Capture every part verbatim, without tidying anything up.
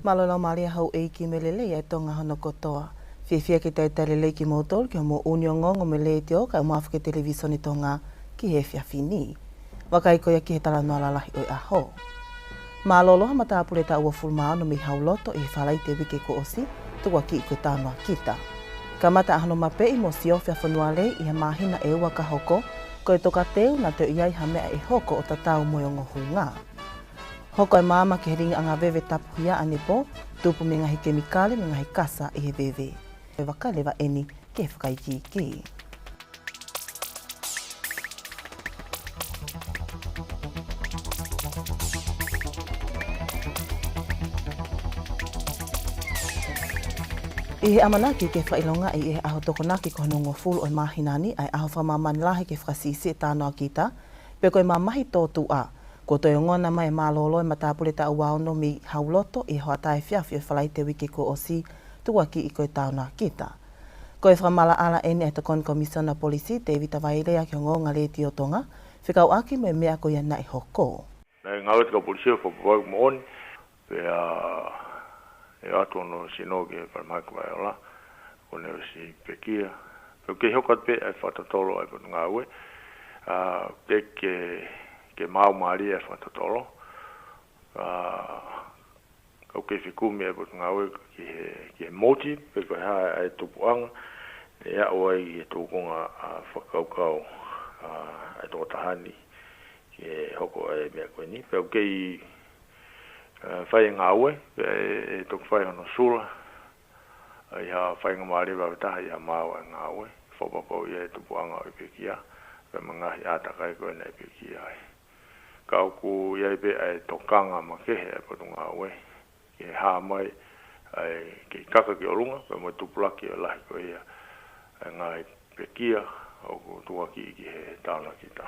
Mālō e laumālie houʻeiki mo e lelei ʻa e Tonga hono kotoa. Fiefia ke talitali lelei kimoutolu ki hoʻomou ʻuuni ongoongo mo e Letiō kae ʻumaʻā foki e Televīsone Tonga ki he efiafi ni. Vakai ko ia ki he talanoa lalahi ʻo e ʻaho. Mālōlō ha matāpule taʻu uofulu mā ono mei Hauloto ʻi he Falaite uike kuo ʻosi, tukuakiʻi ko e Taonakita. Kamata ʻa hono mapeʻi mo siofi ʻa Fonualei ʻi he māhina ʻe ua ka hoko, ko e tokateu naʻa toe ʻi ai ha meʻa ʻe hoko ʻo tatau mo e ongo hunga. Hoko e maama ki he lilingi ʻanga veve tapu hia ʻanepō, tupu mei he ngaahi kemikale mo e ngaahi kasa ʻi he veve. Ko e vakai leva eni ki he fakaikiiki. ʻI he ʻamanaki ke fakaʻilongaʻi ʻi he ʻaho Tokonaki ko hono hongofulu ʻo e māhina ni, ʻa e ʻaho fakamāmani lahi ke fakasiʻisiʻi e Taonakita, pe ko e mamahi tōtuʻa, kuo toe ongona mai e mālōlō e matāpule taʻu uaono mei Hauloto ʻi he hoʻatā efiafi ʻo e Falaite uike kuo ʻosi, tukuakiʻi ko e Taonakita. Ko e fakamaʻalaʻala eni ʻa e Tokoni Komisiona Polisi, Tēvita Vailea, ki he Ongoongo Letiō Tonga, fekauʻaki mo e meʻa ko ia naʻe hoko. Naʻe ngāue atu e kau polisi ʻo fakapapauʻi moʻoni, pea ʻe ʻoatu hono sino ki he Falemahaki Vaiola, kuo ne ʻosi pekia. Pea ʻoku kei hoko atu pē ʻa e fakatotolo ʻa e potungāue, ʻa, ke, ke, ke maau mālie ʻa e fakatotolo, ʻa, ka ʻoku kei fekumi ʻa e potungāue ki he, ki he motive, pe ko e hā ʻa e tupuʻanga ʻe aʻu ai ki he tūkunga, ʻa, fakakaukau, ʻa, ʻa e tokotaha ni ke hoko ʻa e meʻa ko eni. Pea ʻoku kei, ʻa, fai e ngāue, pea ʻe, ʻe toki fai hono sula ʻa, ʻi ha faingamālie vave taha ʻi ha maau ʻa e ngāue, fakapapauʻi ʻa e tupuʻanga ʻo e pekia, pea mo e ngaahi ʻātakai ko ē naʻe pekia ai. Ka ʻoku ʻi ai pē ʻa e tokanga makehe ʻa e potungāue ke hā mai ʻa e kei kaka ki ʻolunga, pea mo e tupulaki ʻo e lahi ko ia ʻa e ngaahi pekia ʻoku tukuakiʻi ki he Taonakita.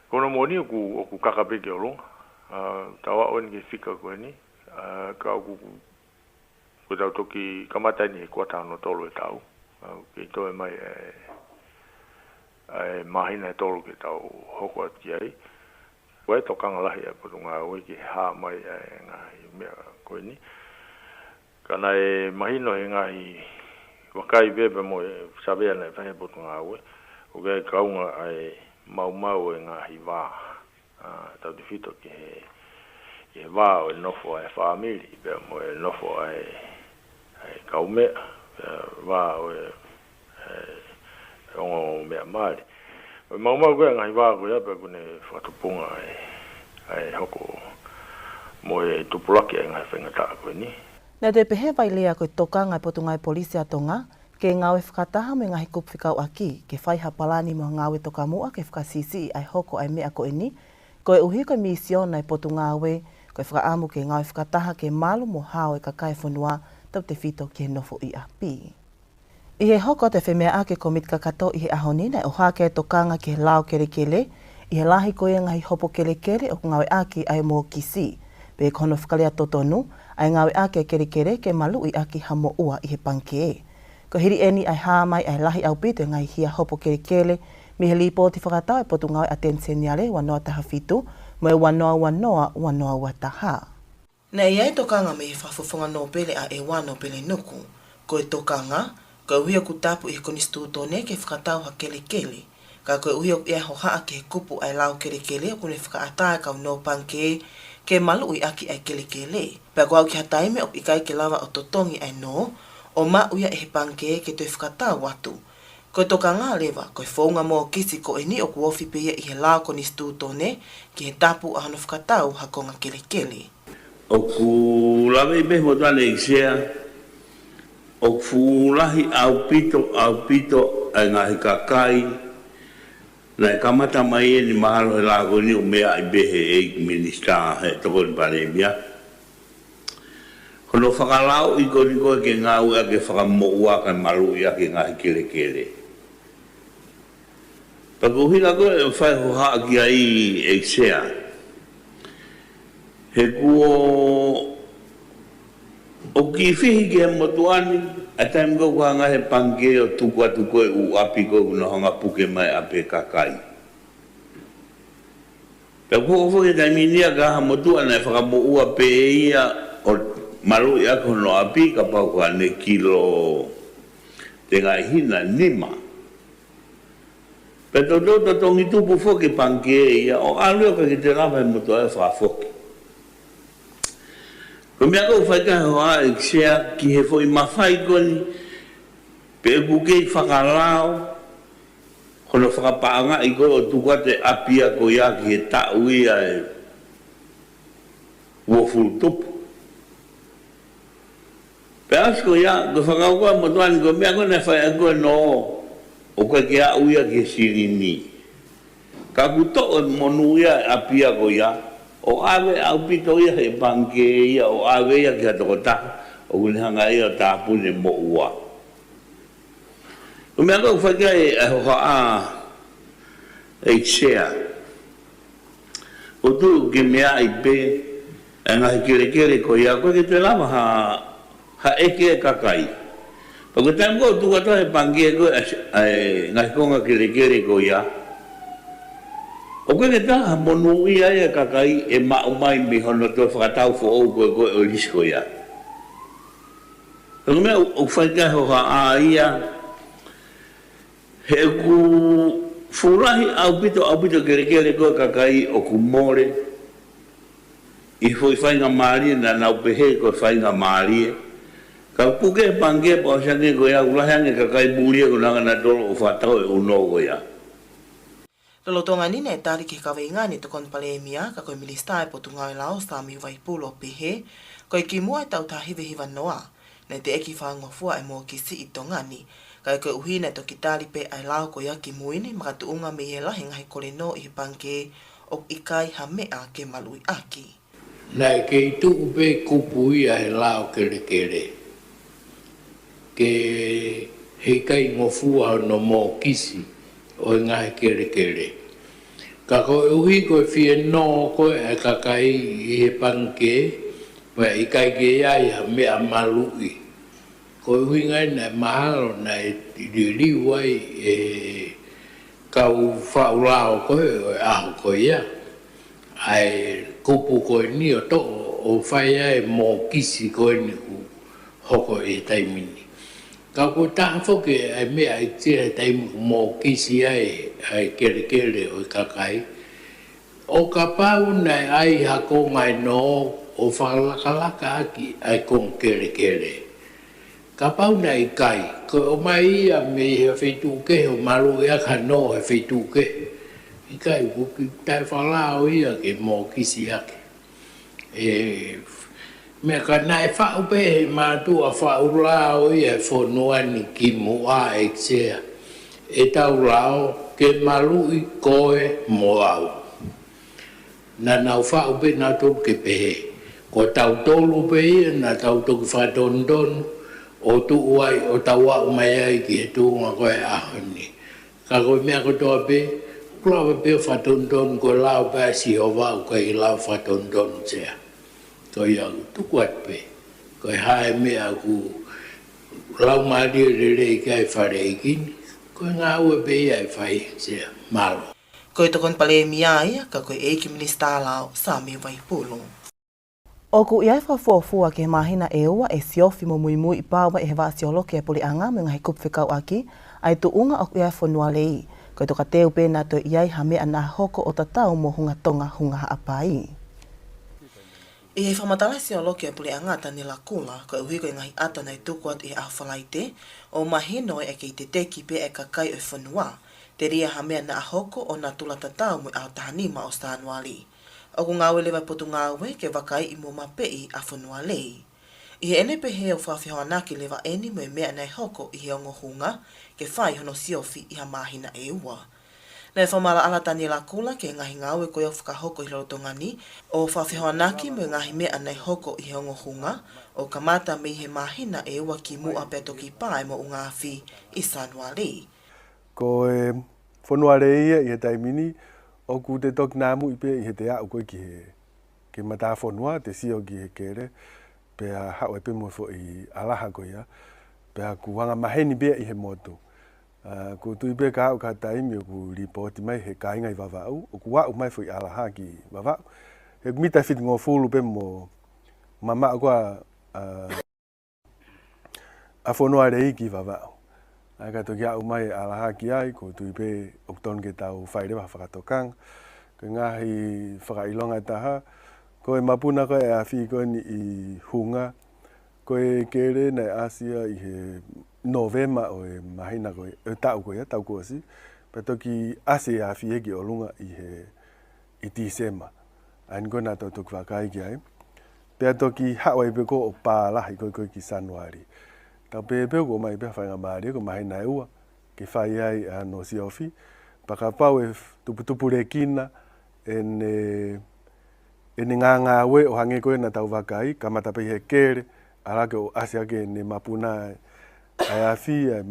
Ko hono moʻoni ʻoku, ʻoku kaka pē ki ʻolunga, ʻa, tau aʻu eni ki he fika ko eni, ʻa, ka ʻoku, ʻoku, ko ʻetau toki kamata eni he kuata hono tolu e taʻu, ʻa, kei toe mai ʻa e, ʻa e māhina ʻe tolu ke tau hoko atu ki ai. Ko e tokanga lahi ʻa e potungāue ke hā mai ʻa e ngaahi meʻa ko eni. Ka naʻe mahino he ngaahi vakai pē pea mo e savea naʻe fai ʻe he potungāue, ʻoku ʻi ai e kaunga ʻa e maumau ʻo e ngaahi vā. ʻA, tautefito ki he, ki he vā ʻo e nofo ʻa e fāmili, pea mo e nofo ʻa e, ʻa e kaumeʻa, pea vā ʻo e, ʻa e ongo meʻa mali. ʻO e maumau ko ē ʻa e ngaahi vā ko ia pea ʻoku ne fakatupunga ʻa e, ʻa e hoko mo e tupulaki ʻa e ngaahi faingataʻa ko eni. Naʻe toe pehē ʻe Vailea ko e tokanga ʻa e Potungāue Polisi ʻa Tonga ke ngāue fakataha mo e ngaahi kupu fekauʻaki, ke fai ha palani mo ha ngāue tokamuʻa ke fakasiʻisiʻi ʻa e hoko ʻa e meʻa ko eni, koeʻuhi ko e misiona ʻa e potungāue, ko e fakaʻamu ke ngāue fakataha ke malu mo hao e kakai e fonua, tautefito ki he nofo ʻi ʻapi. ʻI he hoko atu e femeʻaʻaki e kōmiti kakato ʻi he ʻaho ni, naʻe ʻohake e tokanga ki he lao kelekele, ʻi he lahi ko ia e ngaahi hopo kelekele ʻoku ngāueʻaki ʻa e mōkisi, pe ko hono fakalea totonu, ʻa e ngāueʻaki e kelekele ke maluʻi ʻaki ha moʻua ʻi he pangikē. Ko e hili eni ʻa e hā mai ʻa e lahi ʻaupito e ngaahi hia hopo kelekele, mei he lipooti fakatau ʻa e Potungāue ʻAteni Seniale ua noa taha fitu, mo e ua noa ua noa, ua noa ua taha. Naʻe ʻi ai e tokanga mei he Fakafofonga Nōpele ʻa ʻEua Nōpele Nuku. Ko e tokanga, koeʻuhi ʻoku tapu ʻi he Konisitūtone ke fakatau ha kelekele, ka koeʻuhi ʻoku ʻi ai e hohaʻa ki he kupu ʻa e lao kelekele ʻoku ne fakaʻatā e kau nō pangikē ke maluʻi ʻaki ʻa e kelekele. Pea kuo aʻu ki ha taimi ʻoku ʻikai ke lava ʻo totongi ʻa e nō, ʻo maʻu ia ʻe he pangikē ke toe fakatau atu. Ko e tokanga leva, ko e founga mōkisi ko eni ʻoku ofi pē ia ʻi he lao Konisitūtone ki he tapu ʻa hono fakatau ha konga kelekele. ʻOku ou lave pē mo tane ʻi Sea, ʻoku fuʻu lahi ʻaupito, ʻaupito ʻa e ngaahi kakai naʻe kamata mai eni mahalo he lao ko eni ʻo meʻa ai pē he ʻEiki Minisitā, he Tokoni Palēmia, hono fakalauʻi ko eni ko ē ke ngāueʻaki e fakamoʻua kae maluʻi ʻaki e ngaahi kelekele. Pea ko e ʻuhinga ko ē ʻoku fai e hohaʻa ki ai ʻe Sea, he kuo ʻosi fihi ki he motuʻa ni ʻa e taimi ko ē ʻoku hanga ʻe he pangikē ʻo tuku atu ko ē ʻū ʻapi ko ē ʻoku nau hanga ʻo puke mai ʻa e kakai. Pea kuo hoko foki e taimi ni ia ka ha motuʻa naʻe fakamoʻua pē ia ʻo maluʻi ʻaki hono ʻapi kapau ko ʻene kilo tenga ʻi hina nima. Pea toutou totongi tupu foki e pangikē ia ʻo ʻalu ʻo ʻikai ke toe lava ʻe he motuʻa ia ʻo fakafoki. Ko e meʻa ʻoku fai ki ai e hohaʻa ʻEiki Sea ki he foʻi mafai ko eni, pe ʻoku kei fakalao hono fakapaʻangaʻi ko ē ʻo tuku atu e ʻapi ia ko ia ki he taʻu ia ʻe uofulu tupu. Pea ʻosi ko ia, ko e fakakaukau ʻa e motuʻa ni ko e meʻa ko ē naʻe fai ʻaki ko ē nō, ʻoku ʻikai ke aʻu ia ki he silini. Ka kuo toʻo e monū ia e ʻapi ia ko ia, ʻo ʻave ʻaupito ia ʻe he pangikē ia, ʻo ʻave ia ki ha tokotaha ʻoku ne hanga ia ʻo tāpuni e moʻua. Ko e meʻa ʻoku fai ki ai e hohaʻa ʻEiki Sea, ʻoku tuʻu ke meaʻi pē e ngaahi kelekele ko ia, ʻoku ʻikai ke toe lava ha, ha ʻeke e kakai. Pea ko e taimi ko ē ʻoku tuku atu ai ʻe he pangikē ko ē ʻa e, ʻa e ngaahi konga kelekele ko ia, ʻoku ʻikai ke toe ʻi ai ha monū ia ʻa e kakai ʻe maʻu mai mei hono toe fakatau foʻou ko ē ko ē ʻo e lisi ko ia. Ko e meʻa ʻoku, ʻoku fai ki ai e hohaʻa ia, he ʻoku fuʻu lahi ʻaupito, ʻaupito e kelekele ko ē ʻa e kakai ʻoku mole ʻi he foʻi faingamālie naʻa nau pehē ko e faingamālie. Ka ʻoku puke e pangikē pea ʻosi ange ko ia, ʻoku lahi ange e kakai muli ia ʻoku nau hanga nautolu ʻo fakatau e ʻuno ko ia. Lolotonga ni naʻe tali ki he kaveinga ni e Tokoni Palēmia, ka ko e Minisitā ʻo e Potungāue Lao, Sāmiu Vaipulu, ʻo pehē, ko e kimuʻa ʻi he taʻu taha hiva hiva noa, naʻe teʻeki fakangofua e mōkisi ʻi Tonga ni, kae koeʻuhi naʻe toki tali pē ʻa e lao ko ia kimui ni, makatuʻunga mei he lahi e ngaahi kole nō ʻi he pangikē ʻoku ʻikai ha meʻa ke maluʻi ʻaki. Naʻe kei tuʻu pē kupu ia he lao kelekele ke heʻikai ngofua hono mōkisi ʻo e ngaahi kelekele. Ka koeʻuhi ko e fie nō ko ē ʻa e kakai ʻi he pangikē, pea ʻikai ke ʻi ai ha meʻa maluʻi. Ko e ʻuhinga ia naʻe mahalo naʻe liliu ai ʻe he kau faʻu lao ko ē ʻo e ʻaho ko ia ʻa e kupu ko eni ʻo toʻo ʻo fai ai e mōkisi ko eni kuo hoko he taimi ni. Ka ko e taha foki ʻa e meʻa ʻEiki Sea he taimi kuo mōkisi ai ʻa e kelekele ʻo e kakai, ʻo kapau naʻe ʻai ha konga ʻe nō ʻo fakalakalaka ʻaki ʻa e konga kelekele. Kapau naʻe ʻikai, ko e ʻomai ia mei he feituʻu kehe ʻo maluʻi ʻaki ha nō he feituʻu kehe. ʻIkai, ʻoku ʻikai taʻefakalao ia ke mōkisi ʻaki. ʻE, meʻa ka naʻe faʻu pē ʻe he mātuʻa faʻu lao ia ʻo e fonua ni kimuʻa, ʻEiki Sea, ʻetau lao ke maluʻi koe mo au. Naʻa nau faʻu pē nautolu ke pehē. Ko tautolu pē ia naʻa tau toki fakatonutonu ʻo tuʻu ai ʻo tau aʻu mai ai ki he tuʻunga ko ē ʻo e ʻaho ni. Ka ko e meʻa kotoa pē, ʻoku lava pē ʻo fakatonutonu, ko e lao pē ʻa Sihova, ʻoku ʻikai ke lava fakatonutonu, Sea. Ko ia ʻoku tuku atu pē. Ko e hā e meʻa ʻoku laumālie lelei ki ai e fale ʻeiki ni, ko e ngāue pē ia ʻe fai, Sea. Mālō. Ko e Tokoni Palēmia ia, ka ko e ʻEiki Minisitā Lao, Sāmiu Vaipulu. ʻOku ʻi ai e fakafuofua ki he māhina ʻe ua ʻe siofi mo muimui ʻi Paua ʻi he vaʻa sioloki ʻa e puleʻanga mo e ngaahi kupu fekauʻaki ʻa e tuʻunga ʻoku ʻi ai e fonua lelei. Ko e tokateu pē naʻa toe ʻi ai ha meʻa naʻa hoko ʻo tatau mo Hunga Tonga, Hunga Haʻapai. ʻI he fakamatala ʻa e sioloki ʻa e puleʻanga, Taniela Kula, koeʻuhi ko e ngaahi ʻata naʻe tuku atu ʻi he ʻaho Falaite, ʻoku mahino ʻe kei teteki pē ʻa e kakai ʻo e fonua telia ha meʻa naʻa hoko ʻo natula tatau mo e ʻaho taha nima ʻo Sānuali. ʻOku ngāue leva e Potungāue ke vakaiʻi mo mapeʻi ʻa e fonua lelei. ʻI heʻene pehē, ʻoku fakafehoanaki leva eni mo e meʻa naʻe hoko ʻi he ongo hunga ke fai hono siofi ʻi ha māhina ʻe ua. Naʻe fakamaʻalaʻala ʻa Taniela Kula ki he ngaahi ngāue ko ia ʻoku fakahoko ʻi lolotonga ni, ʻo fakafehoanaki mo e ngaahi meʻa naʻe hoko ʻi he ongo hunga, ʻo kamata mei he māhina ʻe ua kimuʻa pea toki pā e moʻunga afi ʻi Sānuali. Ko e fonua lelei ia ʻi he taimi ni, ʻoku te toki namuʻi pē ʻi heʻete aʻu ko ē ki he, ki he matāfonua, te sio ki he kele, pea haʻu ai pē mo e foʻi ʻalaha ko ia, pea ʻoku anga maheni pē ia ʻi he motu. ʻA, ʻoku ou tui pē ka aʻu ki ha taimi ʻoku lipooti mai ʻe he kāinga ʻi Vavaʻu, ʻoku aʻu mai e foʻi ʻalaha ki Vavaʻu. He ʻoku mita ʻe fitungofulu pē mo mamaʻo ko ā ʻa, ʻa Fonualei ki Vavaʻu. ʻA ia ka toki aʻu mai ʻa Laha ki ai, ʻoku ou tui pē ʻoku tonu ke tau fai leva ha fakatokanga. Ko e ngaahi fakaʻilonga ʻe taha, ko e mapuna ko ē ʻa e afi ko eni ʻi Hunga, ko e kele naʻe ʻasi ia ʻi he Nōvema ʻo e māhina ko ē, ʻo e taʻu ko ia, taʻu kuo ʻosi, pea toki ʻasi e afi ia ki ʻolunga ʻi he, ʻi Tīsema. ʻA eni ko ē naʻa tau toki vakai ki ai. Pea toki haʻu ai pē ko ē ʻo pā lahi ko ē ko ē ki Sānuali. Tau pehē pē ʻoku ʻomai pē ha faingamālie ko e māhina ʻe ua ke fai ai ʻa hono siofi. Pea kapau ʻe f-, tuputupulekina ʻene, ʻene ngāngāue ʻo hangē ko ē naʻa tau vakai, kamata pē ʻi he kele, ʻalu hake ʻo ʻasi hake ʻene mapuna ʻa e afi, ʻa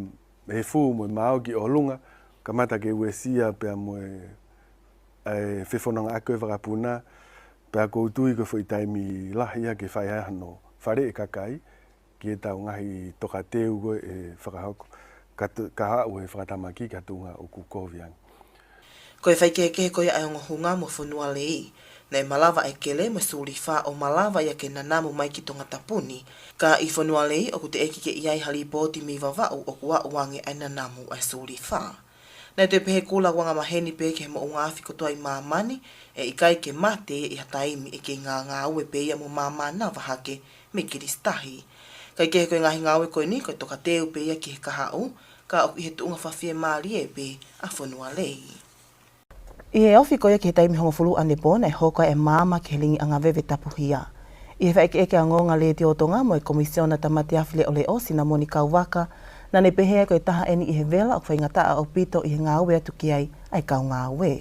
e efu mo e mao ki ʻolunga, kamata ke uesia pea mo e, ʻa e fefonongaʻaki ʻo e vakapuna, pea ʻoku ou tui ko e foʻi taimi lahi ia ke fai ai hano faleʻi e kakai, ki heʻetau ngaahi tokateu ko ē ʻe fakahoko, ka t-, ka haʻu he fakatamaki ki ha tuʻunga ʻoku kovi ange. Ko e faikehekehe ko ia ʻa e ongo Hunga mo Fonualei, naʻe malava e kele mo e sulifa ʻo malava ia ke nanamu mai ki Tongatapu ni. Ka ʻi Fonualei ʻoku teʻeki ke ʻi ai ha lipooti mei Vavaʻu ʻoku aʻu ange ʻa e nanamu ʻa e sulifa. Naʻe toe pehē ʻe Kula ʻoku angamaheni pē ki he moʻunga afi kotoa ʻi māmani, ʻe ʻikai ke mate ia ʻi ha taimi ʻe kei ngāngāue pē ia mo māmānava hake mei Kilisitahi. Kae kehe ko e ngaahi ngāue ko eni ko e tokateu pē ia ki he kahaʻu, ka ʻoku ʻi he tuʻunga fafiemālie pē ʻa Fonualei. ʻI he ofi ko ia ki he taimi hongofulu ʻanepō naʻe hoko ai e maama ki he lingi ʻangaveve tapuhia. ʻI he fakaʻekeʻeke ʻa e ongoongo ʻa Letiō Tonga mo e Komisiona Tāmate Afi Leʻoleʻo, Sinamoni Kauvaka, naʻa ne pehē ai ko e taha eni ʻi he vela ʻoku faingataʻa ʻaupito ʻi he ngāue atu ki ai ʻa e kau ngāue.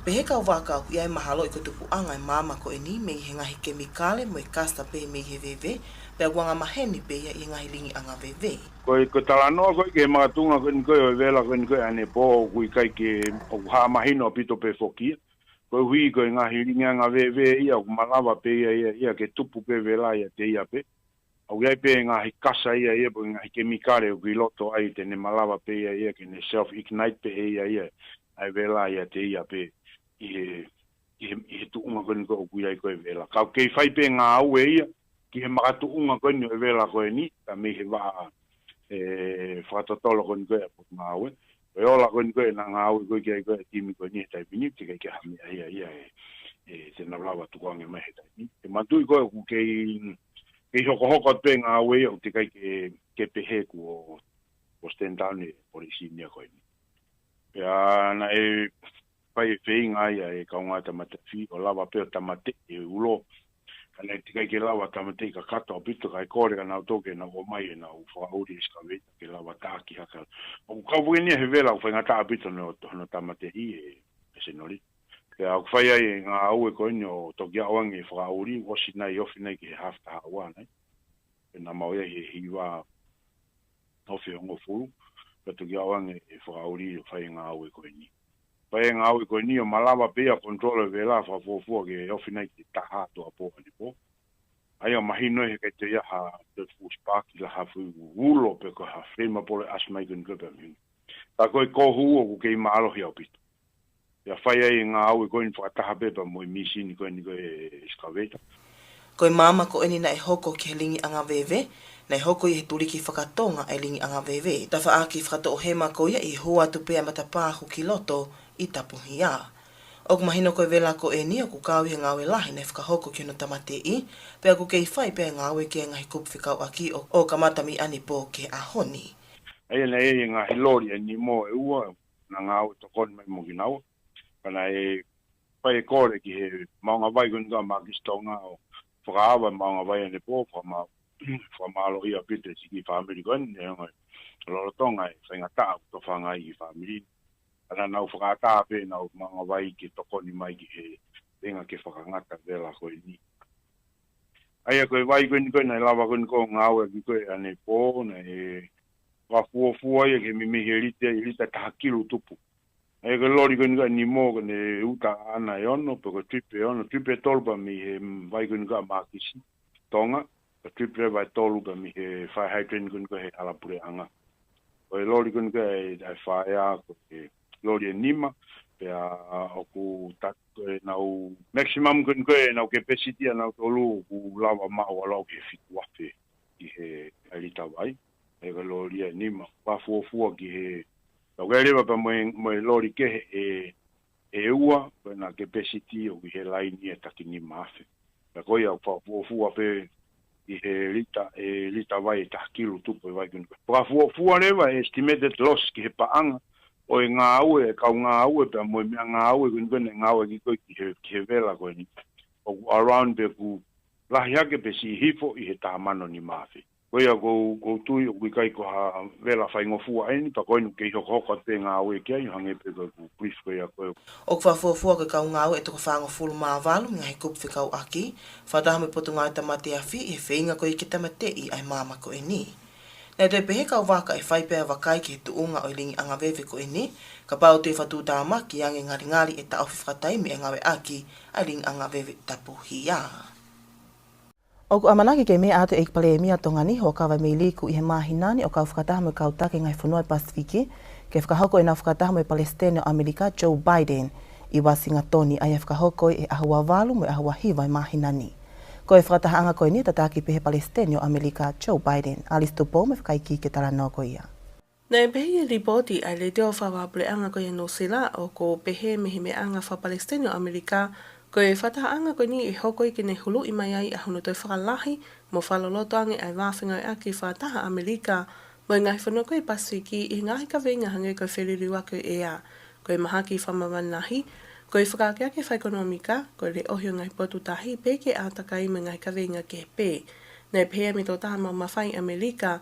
Pehē ʻe Kauvaka ʻoku ʻi ai e mahalo ʻi ko e tupuʻanga e maama ko eni mei he ngaahi kemikale mo e kasa pē mei he veve, pea ʻoku angamaheni pē ia ʻi he ngaahi lingi ʻangaveve. Ko e, ko e talanoa ko ē ki he makatuʻunga ko eni ko ē ʻo e vela ko eni ko ē ʻanepō ʻoku ʻikai ke, ʻoku hā mahino ʻaupito pē foki ia. Koeʻuhi ko e ngaahi lingi ʻangaveve ia ʻoku malava pē ia, ia, ia ke tupu pē vela ʻiate ia pē. ʻOku ʻi ai pē ngaahi kasa ia, ia pe ko e ngaahi kemikale ʻoku ʻi loto ai te ne malava pē ia, ia ke ne self ignite pē ʻe ia, ia ʻa e vela ʻiate ia pē ʻi he, ʻi he, ʻi he tuʻunga ko eni ko ē ʻoku ʻi ai ko ē e vela. Ka ʻoku kei fai pē ngāue ia ki he makatuʻunga ko eni ʻo e vela ko eni, ka mei he vaʻa, ē, fakatotolo ko eni ko ē ʻa e potungāue. Ko e ola ko eni ko ē ʻena ngāue ko ē ki ai ko ē e timi ko eni he taimi ni, teʻeki ai ke ʻi ai ha meʻa ia, ia ē, ē, te nau lava tukuange mai he taimi ni. Te ma tui ko ē ʻoku kei, kei hokohoko atu pē ngāue ia, ʻoku teʻeki ai ke, ke pehē kuo, kuo stand down e polisi ni ko eni. Pea naʻe fai e feinga ia ʻa e kaungā tāmate afi ʻo lava pē ʻo tāmateʻi e ulo. Ka naʻe teʻeki ai ke lava tāmateʻi kakato ʻaupito, kae kole kia nautolu ke nau ʻomai ʻenau fakaʻuli excavator ke lava taʻaki hake. ʻOku kau foki eni ia he vela ʻoku faingataʻa ʻaupito hono, hono tāmateʻi ē, ē Senolita. Pea ʻoku fai ai e ngāue ko eni ʻo toki aʻu ange e fakaʻuli, ʻosi nai, ofi nai ki he hafu taha ua nai. Pea naʻa mau ʻi ai he hiva ofi hongofulu, pea toki aʻu ange e fakaʻuli ʻo fai e ngāue ko eni. Fai e ngāue ko eni ʻo malava pē ia ʻo control e vela fakafuofua ke ofi nai ki he taha tuʻuapō ʻanepō. ʻA ia ʻoku mahino he ʻikai toe ʻi ai ha toe fuʻu spark ʻi ha fuʻu ulo pe ko ha flammable ʻasi mai ko eni ko ē pea mei heni. Ka ko e kohu ʻoku kei mālohi ʻaupito. Pea fai ai e ngāue ko eni fakataha pē pea mo e mīsini ko eni ko e excavator. Ko e maama ko eni naʻe hoko ki he lingi ʻangaveve, naʻe hoko ʻi he tuliki fakatonga e lingi ʻangaveve. Tafaʻaki fakatoʻohema ko ia ʻi he hū atu pē ʻa e matapā huki loto ʻi Tapuhia. ʻOku mahino ko e vela ko eni ʻoku kau ʻi he ngāue lahi naʻe fakahoko ki hono tāmateʻi, pea ʻoku kei fai pē e ngāue ki he ngaahi kupu fekauʻaki ʻo, ʻo kamata mei ʻanepō ki he ʻaho ni. ʻA ia naʻe ʻi ai e ngaahi loli ʻe nima ʻe ua, naʻa nau ngāue tokoni mai mo kinaua. Ka naʻe fai e kole ki he maʻunga vai ko eni ko ē ʻa Makisi Tonga ʻo fakaava e maʻunga vai ʻanepō, fakama-, fakamālō ʻaupito e siʻi kiʻi fāmili ko eni, ʻe ongo lolotonga e faingataʻa ʻoku tofanga ai e kiʻi fāmili. Ka naʻa nau fakaʻatā pē ʻenau maʻunga vai ke tokoni mai ki he feinga ke fakangata e vela ko eni. ʻA ia ko e vai ko eni ko ē naʻe lava ko eni ko ē ʻo ngāueʻaki ko ē ʻanepō, naʻe fakafuofua ia ke meimei he lita, lita taha kilu tupu. ʻA ia ko e loli ko eni ko ē ʻe nima ko ē naʻe uta ʻaʻana ʻe ono, pe ko e trip ʻe ono, trip ʻe tolu pea mei he vai ko eni ko ē ʻa Makisi Tonga, ko e trip leva ʻe tolu pea mei he fire hydrant ko eni ko ē he hala puleʻanga. Ko e loli ko eni ko ē ʻa e, ʻa e fire, ko e loli ʻe nima, Pea ʻoku tatu ko ʻenau maximum ko eni ko ʻenau capacity ʻanautolu ʻoku lava maʻu ʻo aʻu ki he fitu afe ki he ʻai lita vai. ʻE ko e loli ʻe nima. Fakafuofua ki he, tau kai leva pea mo e, mo e loli kehe ʻe, ʻe ua, ko ʻena capacity ʻoku ʻi he laini ʻe taki nima afe. Pea ko ia fakafuofua pē ʻi he lita, ʻe lita vai ʻe taha kilu tupu e vai ko eni. Fakafuofua leva e estimated loss ki he paʻanga ʻo e ngāue, e kau ngāue, pea mo e meʻangāue ko eni ko eni ngāueʻaki ko ē ki he, ki he vela ko eni. ʻOku around pē ʻoku lahi hake pe siʻi hifo ʻi he taha mano nima afe. Ko ia ʻoku ou, ʻoku ou tui ʻoku ʻikai ko ha vela faingofua eni, pea ko eni ʻoku kei hokohoko atu pē ngāue ki ai, ʻo hangē pē ko ʻeku brief ko ia ko ē. ʻOku fakafuofua ko e kau ngāue ʻe toko fāngofulu mā valu mei he ngaahi kupu fekauʻaki, fakataha mo e Potungāue Tāmate Afi ʻi he feinga ko ia ke tāmateʻi ʻa e maama ko eni. Naʻe toe pehē ʻe he kau vaka ʻe fai pē ʻa e vakai ki he tuʻunga ʻo e liʻingi ʻanga veve ko eni, kapau ʻe toe fakatuʻutāmaki ange e ngalingali ʻe taʻofi fakataimi e ngāueʻaki ʻa e liʻingi ʻanga veve tapuhia. ʻOku ʻamanaki ke meʻa atu ʻe he ʻEiki Palēmia ʻo Tonga ni, Huʻakavameiliku, ʻi he māhina ni ʻo kau fakataha mo e kau taki ngaahi fonua ʻo e Pasifiki, ke fakahoko ʻenau fakataha mo e Palesiteni ʻo ʻAmelika, Joe Biden, ʻi Uasingatoni, ʻa ia ʻe fakahoko ʻi he ʻaho ua valu mo e ʻaho ua hiva ʻo e māhina ni. Ko e fakatahaʻanga ko eni ʻe tataki pē ʻe he Palesiteni ʻo ʻAmelika, Joe Biden. Alice Tupou mo e fakaikiiki ʻo e talanoa ko ia. Naʻe pehē ʻe he lipooti ʻa e Letiō Fakavahaʻapuleʻanga ko ia ʻo Nuʻusila, ʻoku pehē mei he meʻaʻanga faka-Palesiteni ʻo ʻAmelika, ko e fakatahaʻanga ko eni ʻe hoko ia ke ne huluʻi mai ai ʻa hono toe fakalahi mo fakaloloto ange ʻa e vā fengāueʻaki fakataha ʻa ʻAmelika mo e ngaahi fonua ko ia ʻo e Pasifiki ʻi he ngaahi kaveinga hangē ko e feliliuaki ʻo e ʻea, ko e mahaki fakamāmani lahi, ko e fakaakeake fakaʻekonōmika, ko e leʻohi ʻo e ngaahi potu tahi, pehē ki he ʻātakai mo e ngaahi kaveinga kehe pē. Naʻe pehē mei he tokotaha maʻu mafai ʻa ʻAmelika,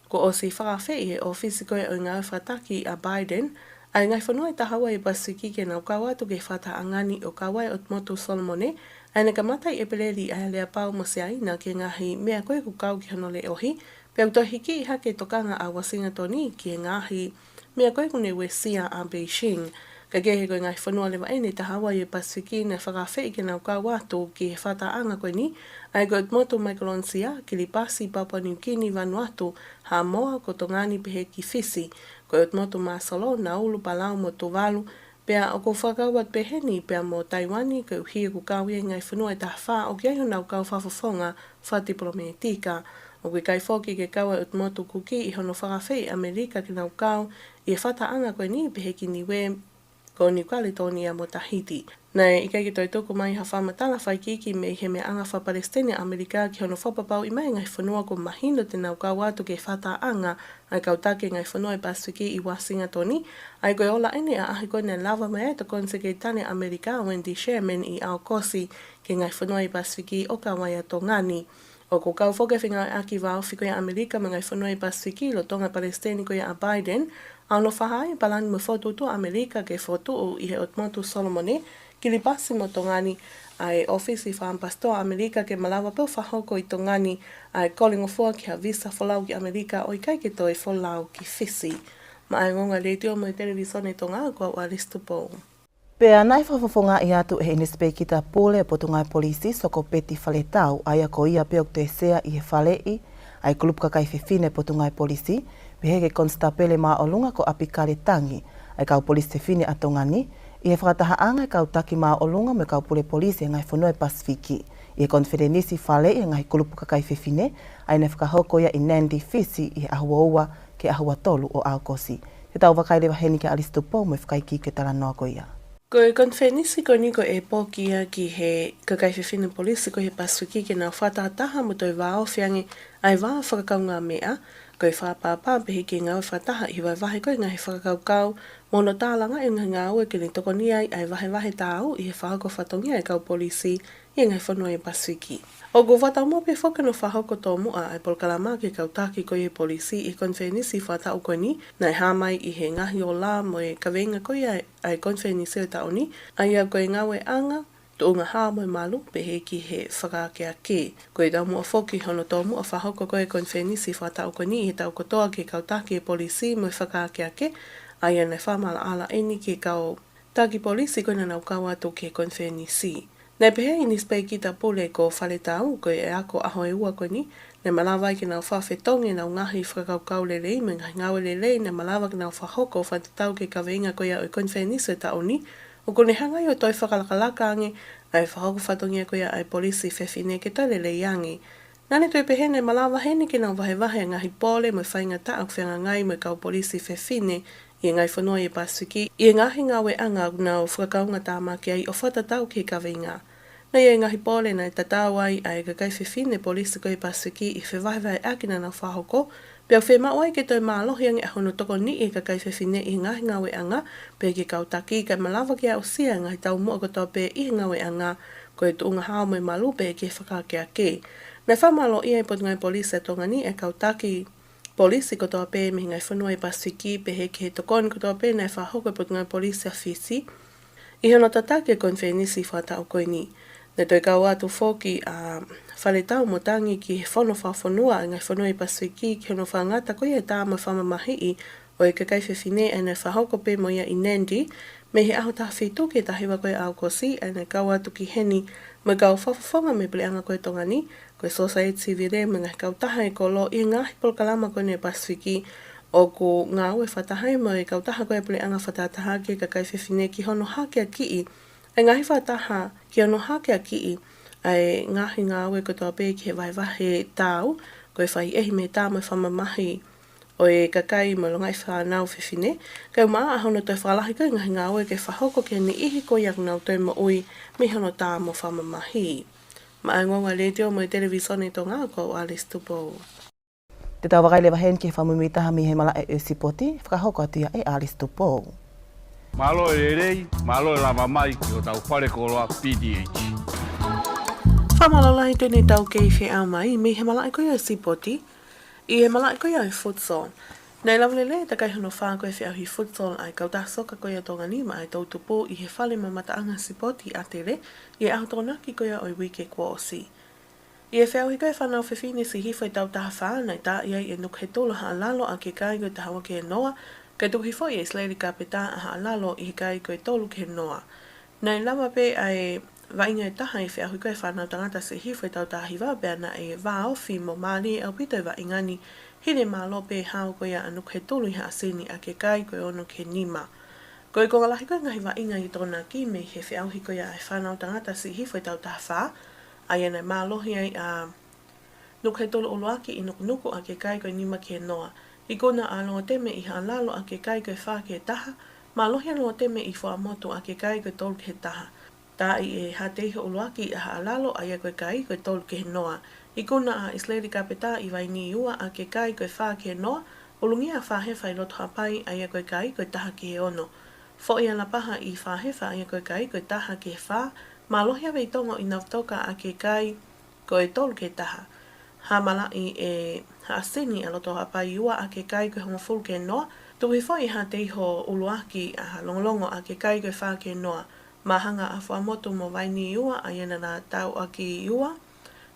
kuo ʻosi fakaafeʻi ʻe he ʻōfisi ko ia ʻo e ngāue fakataki ʻa Biden ʻa e ngaahi fonua ʻe taha ua ʻi he Pasifiki ke nau kau atu ki he fakatahaʻanga ni, ʻo kau ai ʻa e ʻOtu Motu Solomone, ʻa ia naʻe kamata ʻi ʻEpeleli, ʻa ia ʻe aleapau mo Siaina ki he ngaahi meʻa ko ia ʻoku kau ki hono leʻohi, pea ʻoku toe hikiʻi hake e tokanga ʻa Uasingatoni ki he ngaahi meʻa ko ia ʻoku ne uesia ʻa Beijing. Kae kehe, ko e ngaahi fonua leva eni ʻe taha ua ʻi he Pasifiki naʻe fakaafeʻi ke nau kau atu ki he fakatahaʻanga ko eni, ʻa ia ko e ʻOtu Motu Maikolonesia, Kilipasi, Papua Niukini, Vanuatu, Haʻamoa, ko Tonga ni pehē ki Fisi, ko e ʻOtu Motu Māsolo, Naulu, Palau mo Tuvalu, pea ʻoku fakakau atu pē heni pea mo Taiuani, koeʻuhi ʻoku kau ia ʻi he ngaahi fonua ʻe taha fā ʻoku ʻi ai honau kau fakafofonga fakatipilōmētika. ʻOku ʻikai foki ke kau ʻa e ʻOtu Motu Kuki ʻi hono fakaafeʻi ʻa ʻAmelika ke nau kau ʻi he fakatahaʻanga ko eni, pehē ki Niue, ko Niu Kaletōnia mo Tahiti. Naʻe ʻikai ke toe tuku mai ha fakamatala fakaikiiki mei he meʻaʻanga faka-Palesiteni ʻa ʻAmelika ki hono fakapapauʻi mai e ngaahi fonua kuo mahino te nau kau atu ki he fakatahaʻanga ʻa e kau taki e ngaahi fonua ʻo e Pasifiki ʻi Uasingatoni, ʻa ia ko e ola eni ʻaʻahi ko ē naʻe lava mai ai ʻa e Tokoni Sekelitali ʻa ʻAmelika, Wendy Sherman, ʻi ʻAokosi ki he ngaahi fonua ʻo e Pasifiki ʻo kau ai ʻa Tonga ni. ʻOku kau foki e fengāueʻaki vāofi ko ia ʻa ʻAmelika mo e ngaahi fonua ʻo e Pasifiki lolotonga e Palesiteni ko ia ʻa Biden, ʻa hono fakahā e palani mo e fokotuʻutuʻu ʻa ʻAmelika ke fokotuʻu ʻi he ʻOtu Motu Solomone, Kilipasi mo Tonga ni ʻa e ʻōfisi fakaʻamipasitoa ʻa ʻAmelika ke malava pē ʻo fakahoko ʻi Tonga ni ʻa e kolengofua ki ha visa folau ki ʻAmelika ʻo ʻikai ke toe folau ki Fisi. Maʻá e ongoongo ʻa e Letiō mo e Televīsone Tonga, ko au Alice Tupou. Pea naʻe fakafofongaʻi atu ʻe he ʻInisipēkita Pule ʻo e Potungāue Polisi, Sokopeti Faletau, ʻa ia ko ia pē ʻoku toe sea ʻi he faleʻi ʻa e kulupu kakai fefine ʻo e Potungāue Polisi, pehē ki he Konisitapele Māʻolunga ko ʻApikale Tangi, ʻa e kau polisi fefine ʻa Tonga ni, ʻi he fakatahaʻanga ʻa e kau taki māʻolunga mo e kau pule polisi ʻo e ngaahi fonua ʻo e Pasifiki, ʻi he konifelenisi faleʻi ʻa e ngaahi kulupu kakai fefine, ʻa ia naʻe fakahoko ia ʻi Nadi, Fisi, ʻi he ʻaho ua ua ki he ʻaho ua tolu ʻo ʻAokosi. Te tau vakai leva heni kia Alice Tupou mo e fakaikiiki ʻo e talanoa ko ia. Ko e konifelenisi ko eni ko e ʻepō ia ki he kakai fefine polisi ko ia ʻo e Pasifiki ke nau fakatahataha mo toe vāofi ange ʻa e vā fakakaungāmeʻa, ko e fakaʻapaʻapa pehē ki he ngāue fakataha ʻi he vahevahe ko ia ʻo e ngaahi fakakaukau mo hono tālangaʻi ʻo e ngaahi ngāue ke ne tokoni ai ʻa e vahevahe tāu ʻi he fakahoko fatongia ʻa e kau polisi ʻi he ngaahi fonua ʻo e Pasifiki. ʻOku fakataumuʻa pē foki hono fakahoko tōmuʻa ʻa e polokalama ki he kau taki ko ia ʻo e polisi ʻi he konifelenisi fakataʻu ko eni, naʻe hā mai ʻi he ngaahi ola mo e kaveinga ko ia ʻa e konifelenisi ʻo e taʻu ni, ʻa ia ko e ngāueʻanga tuʻunga hao mo e malu pehē ki he fakaakeake. Ko e taumuʻa foki hono tōmuʻa fakahoko ko ia e konifelenisi fakataʻu ko eni ʻi he taʻu kotoa ki he kau taki ʻo e polisi mo e fakaakeake, ʻa ia naʻe fakamaʻalaʻala eni ki he kau taki polisi ko ia naʻa nau kau atu ki he konifelenisi. Naʻe pehē ʻe he ʻInisipēkita Pule ko Faletau, ko e ako ʻaho ʻe ua ko eni, naʻe malava ai ke nau fakafetongi ʻenau ngaahi fakakaukau lelei mo e ngaahi ngāue lelei naʻe malava ke nau fakahoko ʻo fakatatau ki he kaveinga ko ia ʻo e konifelenisi ʻo e taʻu ni, ʻOku ne hanga ai ʻo toe fakalakalaka ange ʻa e fakahoko fatongia ko ia ʻa e polisi fefine ke toe lelei ange. Naʻa ne toe pehē naʻe malava heni ke nau vahevahe e ngaahi pole mo e faingataʻa ʻoku feangai mo e kau polisi fefine ʻi he ngaahi fonua ʻi he Pasifiki ʻi he ngaahi ngāueʻanga ʻoku nau fakakaungatāmaki ai ʻo fakatatau ki he kaveinga. Naʻe ʻi ai e ngaahi pole naʻe tatau ai ʻa e kakai fefine polisi ko ia ʻi he Pasifiki ʻi he fevahevaheʻaki naʻa nau fakahoko, pea ʻoku fiemaʻu ai ke toe mālohi ange ʻa hono tokoniʻi e kakai fefine ʻi he ngaahi ngāueʻanga, pea ki he kau taki kae malava ke aʻusia e ngaahi taumuʻa kotoa pē ʻi he ngāueʻanga, ko e tuʻunga hao mo e malu pea ki he fakaakeake. Naʻe fakamālōʻia ʻe he Potungāue Polisi ʻa Tonga ni e kau taki polisi kotoa pē mei he ngaahi fonua ʻi he Pasifiki, pehē ki he tokoni kotoa pē naʻe fakahoko ʻe he Potungāue Polisi ʻa Fisi ʻi hono tataki e konifelenisi fakataʻu ko eni. Naʻe toe kau atu foki ʻa Faletau mo Tangi ki he Fono Fakafonua ʻa e ngaahi fonua ʻi he Pasifiki ki hono fakangata ko ia e tā mo e fakamamahiʻi ʻo e kakai fefine ʻa ia naʻe fakahoko pē mo ia ʻi Nadi, mei he ʻaho taha fitu ki he taha hiva ko ia ʻo ʻAokosi, ʻa ia naʻe kau atu ki heni mo e kau fakafofonga mei he puleʻanga ko ia ʻo Tonga ni, ko e sōsaieti sivile mo e ngaahi kautaha ʻo e kolo ʻi he ngaahi polokalama ko eni ʻo e Pasifiki, ʻoku ngāue fakataha ai mo e kautaha ko ia ʻo e puleʻanga fakatahataha ki he kakai fefine ki hono hakeakiʻi ʻa e ngaahi fakataha, ki hono hakeakiʻi ʻa e ngaahi ngāue kotoa pē ki he vahevahe tau, ko e fai ʻehi mei he tā mo e fakamamahi ʻo e kakai mo e longaʻi fānau fefine, kae ʻumaʻā hono toe fakalahi ko ia e ngaahi ngāue ke fakahoko ki he niʻihi ko ia ʻoku nau toe moʻui mei hono tā mo e fakamamahi. Maʻá e Ongoongo ʻa e Letiō mo e Televisone Tonga, ko au Alice Tupou. Te tau vakai leva heni ki he fakamuimui taha mei he malaʻe ʻo e sipoti, fakahoko atu ia ʻe Alice Tupou. Mālō e lelei, mālō e lava mai ki hotau fale koloa P T H. Fakamālō lahi, tuʻu eni ʻetau kei feʻao mai mei he malaʻe ko ia ʻo e sipoti, ʻi he malaʻe ko ia ʻo e futsal. Naʻe lava lelei e takai hono fā ko ia e feʻauhi futsal ʻa e kautaha soka ko ia ʻo Tonga ni maʻá e toʻutupu ʻi he fale mamataʻanga sipoti ʻAtele, ʻi he ʻaho Tokonaki ko ia ʻo e uike kuo ʻosi. ʻI he feʻauhi ko ia e fānau fefine Siʻi Hifo ʻi he tautaha fā, naʻe taaʻi ai ʻe Nukuhetulu Haʻalalo ʻa e kai ko e taha ua ki he noa, kae tukuhifo ʻe ʻIsileli Kapetā ʻa Haʻalalo ʻi he kai ko e tolu ki he noa. Naʻe lava pē ʻa e vaʻinga ʻe taha ʻi he feʻauhi ko ia e fānau tangata Siʻi Hifo ʻi he tautaha hiva, pea naʻe vāofi mo mālie ʻaupito e vaʻinga ni, hili e mālō pē e hao ko ia ʻa Nukuhetulu ʻi Haʻasini ʻaki e kai ko e ono ki he nima. Ko e konga lahi ko ia e ngaahi vaʻinga ʻi he Tokonaki mei he feʻauhi ko ia e fānau tangata Siʻi Hifo ʻi he tautaha fā, ʻa ia naʻe mālohi ai ʻa Nukuhetulu ʻUluaki ʻi Nukunuku ʻaki e kai ko e nima ki he noa. Ikuna ʻa Longoteme ʻi Haʻalalo ʻaki e kai ko e fā ki he taha, mālohi ʻa Longoteme ʻi Fuaʻamotu ʻaki e kai ko e tolu ki he taha. Taaʻi ʻe Hateiho ʻUluaki ʻa Haʻalalo ʻa ia ko e kai ko e tolu ki he noa. Ikuna ʻa ʻIsileli Kapetā ʻi Vainiua ʻaki e kai ko e fā ki he noa, ʻulungia ʻa Fāhefa ʻi Lotohaʻapai ʻa ia ko e kai ko e taha ki he ono. Foʻi ʻa Lapaha ʻi Fāhefa ʻa ia ko e kai ko e taha ki he fā, mālohi ʻa Veitongo ʻi Navutoka ʻaki e kai ko e tolu ki he taha. Hāmalaʻi ʻe Haʻasini ʻa Lotohaʻapai Ua ʻaki e kai ko e hongofulu ki he noa, tukuhifo ʻe Hateiho ʻUluaki ʻa Longolongo ʻaki e kai ko e fā ki he noa. Māhanga ʻa Fuaʻamotu mo Vainiua ʻa ia naʻa na tauʻaki ua.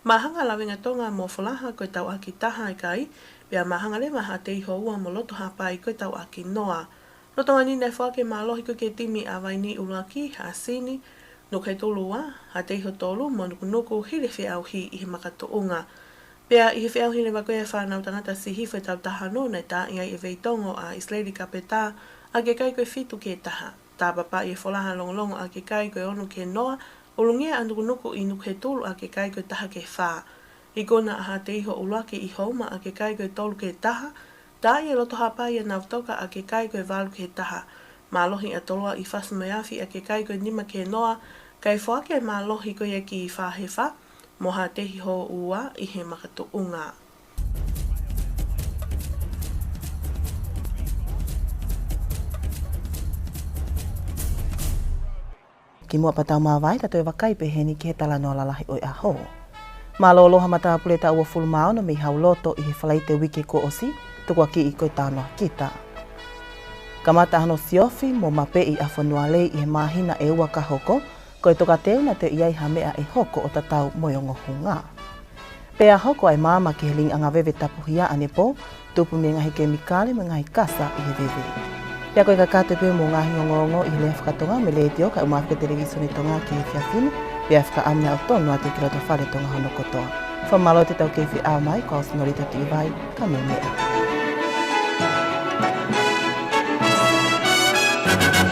Māhanga ʻa Lavengatonga mo Folaha ko e tauʻaki taha e kai, pea māhanga leva ʻa Hateiho Ua mo Lotohaʻapai ko e tauʻaki noa. Lolotonga ni naʻe foaki e mālohi ko ia ki he timi ʻa Vaini ʻUluaki, Haʻasini, Nukuhetulu Ua, Hateiho Tolu mo Nukunuku hili e feʻauhi ʻi he makatuʻunga. Pea ʻi he feʻauhi leva ko ia e fānau tangata Siʻi Hifo ʻi he tautaha ono, naʻe taaʻi ai ʻe Veitongo ʻa ʻIsileli Kapetā ʻaki e kai ko e fitu ki he taha. Tāpapaʻi ʻe Folaha Longolongo ʻaki e kai ko e ono ki he noa, ʻulungia ʻa Nukunuku ʻi Nukuhetulu ʻaki e kai ko e taha ki he fā. Ikuna ʻa Hateiho ʻUluaki ʻi Houma ʻaki e kai ko e tolu ki he taha, taaʻi ʻe Lotohaʻapai ʻa Navutoka ʻaki e kai ko e valu ki he taha. Mālohi ʻa Toloa ʻi Fasi mo e Afi ʻaki e kai ko e nima ki he noa, kae foaki e mālohi ko ia ki Fāhefa mo Hateiho Ua ʻi he makatuʻunga. Kimuʻa pea tau māvae, ta toe vakai pē heni ki he talanoa lalahi ʻo e ʻaho. Mālōlō ha matāpule taʻu uofulu mā ono mei Hauloto ʻi he Falaite uike kuo ʻosi, tukuakiʻi ko e Taunoa Kita. Kamata hono siofi mo mapeʻi ʻa Fonualei ʻi he māhina ʻe ua ka hoko, ko e tokateu naʻa toe ʻi ai ha meʻa ʻe hoko ʻo tatau mo e ongo hunga. Pea hoko ʻa e maama ki he lingiʻanga veve tapuhia ʻanepō, tupu mei he ngaahi kemikale mo e ngaahi kasa ʻi he veve. Pea ko e kakato pē mo e ngaahi ongoongo ʻi he lea faka-Tonga mei he Letiō kae ʻumaʻā foki e Televisone Tonga ki he efiafi ni, pea fakaʻamu naʻa tau tonu atu ki loto fale Tonga hono kotoa. Fakamālō atu ʻetau kei feʻao mai, ko au Sinolita Tuʻivai, ka mou meʻa.